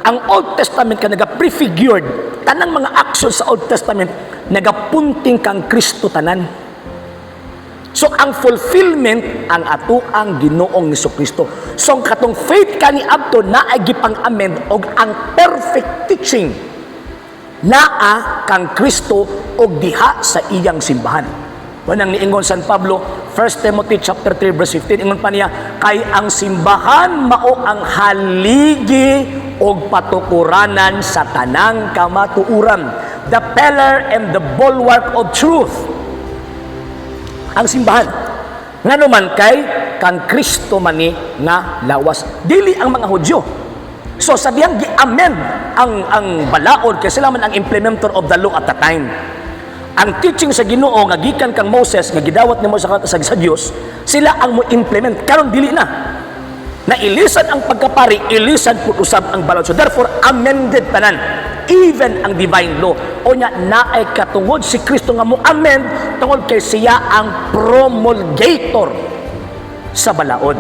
Ang Old Testament ka naga-prefigured, tanang mga action sa Old Testament nagapunting kang Kristo tanan. So ang fulfillment ang atoang Ginoong Kristo. So ang katong faith kaniadto naay gipang-amend og ang perfect teaching naa kang Kristo og diha sa iyang simbahan. Wanang niingon San Pablo, 1 Timothy chapter 3 verse 15, ingon pa niya, kay ang simbahan mao ang haligi og patukuranan sa tanang kamatuoran, the pillar and the bulwark of truth. Ang simbahan. Ngano man kay kang Kristo man ni nga lawas. Dili ang mga Hudyo. So sa dihang gi-amend ang balaod kay sila man ang implementer of the law at the time. Ang teaching sa Ginoo nga gikan kang Moses, nga gidawat nimo sa Dios, sila ang mo implement. Karon dili na. Nailisan ang pagkapari, ilisan pud usab ang balaod. So therefore amended tanan, even ang divine law. O nya naay katungod si Kristo nga mo amend tungod kay siya ang promulgator sa balaod.